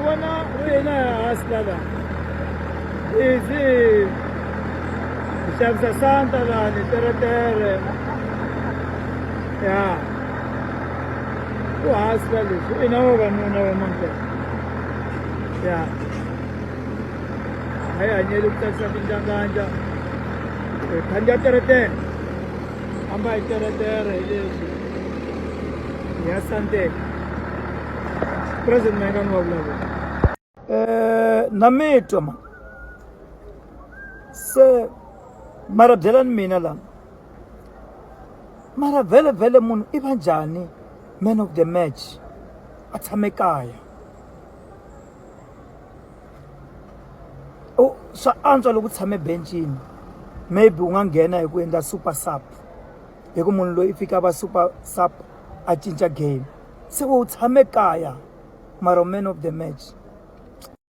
vona ri hina hustler la busy hi xavisa santa lani teretere ya ku hustler leswi ina vavanuna va mampela ya a hi hanyeli ku tsakisa tinjanganja hi khandziya teretere famba hi teretere hi leswi hi ya santeka president Mayengani wa vulavula na mi twa ma se mara byelani mina la mara vhele vhele munhu i va njhani man of the match a tshame kaya u swa antswa loko u tshame bencini maybe u nga nghena hi ku endla super sub hi ku munhu loyi i fika va super sub a cinca game se u tshame kaya mara man of the match.